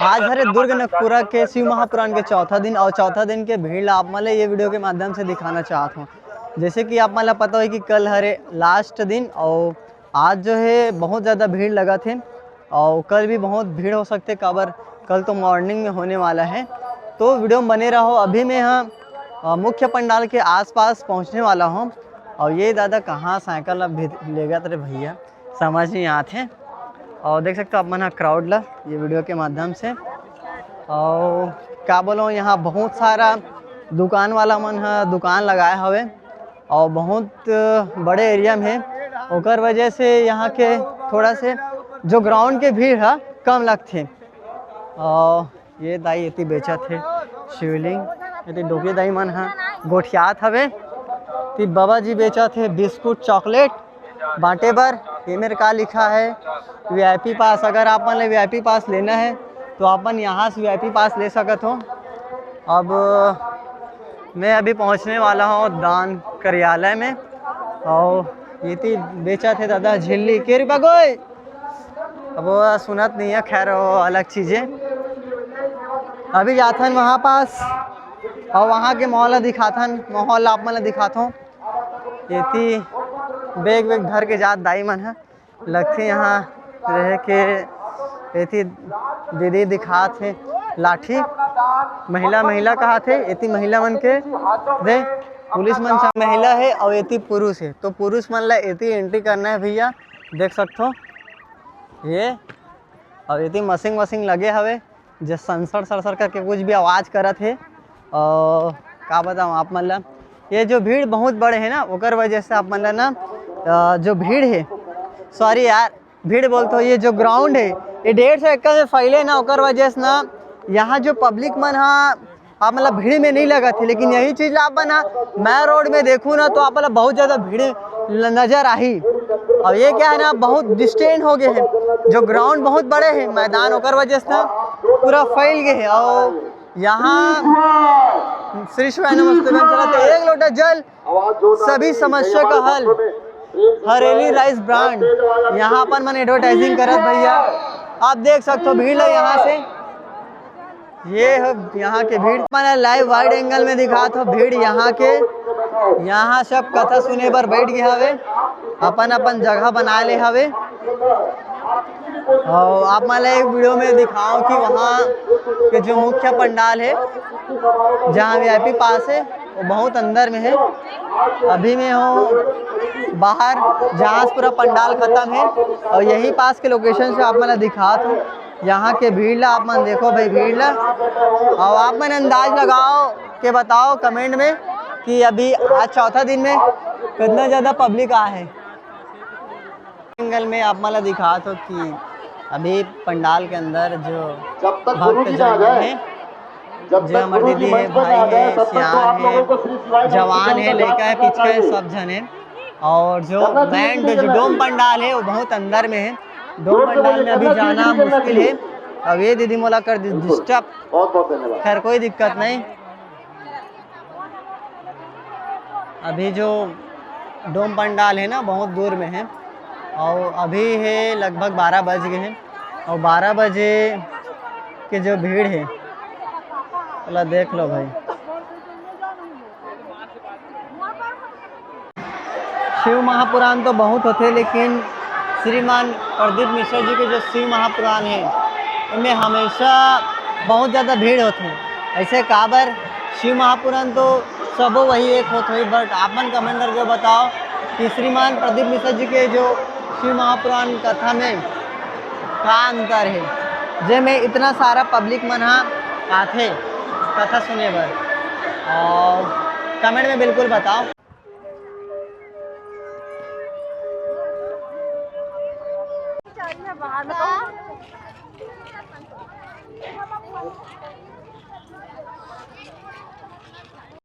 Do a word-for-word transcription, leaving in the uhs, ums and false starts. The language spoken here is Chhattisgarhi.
आज हरे दुर्ग नगपुरा के शिव महापुराण के चौथा दिन, और चौथा दिन के भीड़ ला आप मन ला ये वीडियो के माध्यम से दिखाना चाहत हूँ। जैसे कि आप मन ला पता होही कि कल हरे लास्ट दिन, और आज जो है बहुत ज़्यादा भीड़ लगत हे, और कल भी बहुत भीड़ हो सकथे, काबर कल तो मॉर्निंग में होने वाला है। तो वीडियो में बने रहो। अभी मैं यहाँ अ, मुख्य पंडाल के आसपास पहुँचने वाला हूँ। और ये दादा कहाँ साइकिल अब भी लेगत रे भैया, समझ नहीं आत हे। और देख सकते हो आप मन ह क्राउड ला ये वीडियो के माध्यम से। और का बोलो, यहाँ बहुत सारा दुकान वाला मन ह दुकान लगाए हवे, और बहुत बड़े एरिया में हे, ओकर वजह से यहाँ के थोड़ा से जो ग्राउंड के भीड़ ह कम लगथे। और ये दाई एती बेचत हे शिवलिंग, एती डोकरी दाई मन ह गोठियात हवे। ती बाबा जी बेचत हे बिस्कुट, चॉकलेट बांटे बर। ये मेर का लिखा है, वीआईपी पास। अगर आप मन ले वीआईपी पास लेना है तो आप मन यहाँ से वीआईपी पास ले सकत हो। अब मैं अभी पहुँचने वाला हूँ दान कार्यालय में, और एती बेचत हे दादा झिल्ली। के रुपया गोय? अब वो सुनत नहीं है, खैर वो अलग चीज़ है। अभी जाथन वहाँ पास और वहाँ के माहौल ला दिखाथन, माहौल ला आप मन ला दिखाथों। एती बैग वैग धर के जात दाई मन ह, लगथे यहाँ रहे के। एती दीदी दिखात हे लाठी, महिला, महिला कहात हे, एती महिला मन के दे, पुलिस मन चा-, महिला है और एती पुरुष है, तो पुरुष मन ला एती एंट्री करना है भैया, देख सकथो ये। और एती मशीन वशीन लगे हवे, जे सनसर सरसर करके कुछ भी आवाज़ करत हे। और का बताऊँ आप मन ला, ये जो भीड़ बहुत बड़े है ना, ओकर वजह से आप मन ला ना, अ, जो भीड़ है, सॉरी यार, भीड़ बोलते हो, ये जो ग्राउंड है, ये डेढ़ सौ एकड़ में फैले ना, ओकर वजह से ना यहाँ जो पब्लिक मन हा, आप मतलब भीड़ में नहीं लगत हे, लेकिन यही चीज़ ला आप ना मैं रोड में देखूँ ना, तो आप मतलब बहुत ज़्यादा भीड़ ल-, नजर आही। और ये क्या है ना, बहुत डिस्टेंट हो गए हैं, जो ग्राउंड बहुत बड़े है मैदान, ओकर वजह से ना पूरा फैल गए है। और यहाँ श्री शिवाय नमस्तुभ्यं चलत हे, एक लोटा जल, सभी समस्या का हल, हरेली राइस ब्रांड। यहाँ अपन मन एडवर्टाइजिंग करत भैया, आप देख सकते हो भीड़ है यहाँ से। ये ह यहाँ के भीड़, मैं लाइव वाइड एंगल में दिखात हो भीड़ यहाँ के। यहाँ सब कथा सुने बर बैठ गए हवे, अपन अपन जगह बना ले हवे। और आप मन ला एक वीडियो में दिखाओ कि वहाँ के जो मुख्य पंडाल है, जहाँ वीआईपी पास है, वो बहुत अंदर में है। अभी मैं हूँ बाहर, जहाँ से पूरा पंडाल खत्म है, और यही पास के लोकेशन से आप मन ला दिखात हूँ। यहाँ के भीड़ ला आप मन देखो भाई, भीड़ ला, और आप मन अंदाज लगाओ के बताओ कमेंट में कि अभी आज चौथा दिन में कितना ज़्यादा पब्लिक आ है। एंगल में आप मन ला दिखात हो कि अभी पंडाल के अंदर जो जब तक गुरु भक्त जी ना आ जन जाए, है, जब जो तक हमारे गुरु जी दीदी है, मंच पर ना भाई आ जाए, है, तब तक तो सियान आप है, लोगों को श्री शिवाय का जवान है, लड़का है, पीछे है, सब जन है। और जो करना चाहिए कि बैंड, नहीं जो करना डोम चाहिए? पंडाल है, वो बहुत अंदर में है। डोम डोम से पंडाल मुझे में अभी करना चाहिए जाना कि नहीं करना मुश्किल है। चाहिए? अब ये दीदी मोला कर दी बिल्कुल। डिस्टर्ब। बहुत बहुत धन्यवाद। खैर, कोई दिक्कत नहीं। अभी जो डोम पंडाल है ना, बहुत दूर में है, और अभी है लगभग बारह बज गए हैं, और बारह बजे के जो भीड़ है, ओला देख लो भाई। शिव महापुराण तो बहुत होथे, लेकिन श्रीमान प्रदीप मिश्रा जी के जो शिव महापुराण है, इनमें हमेशा बहुत ज़्यादा भीड़ होथे। ऐसे काबर? शिव महापुराण तो सबो वही एक होत होही, but आप मन कमेंट करके बताओ कि श्रीमान प्रदीप मिश्रा जी के जो शिव महापुराण कथा में का अंतर है, जे में इतना सारा पब्लिक मन हा आथे कथा सुने बर, और कमेंट में बिल्कुल बताओ।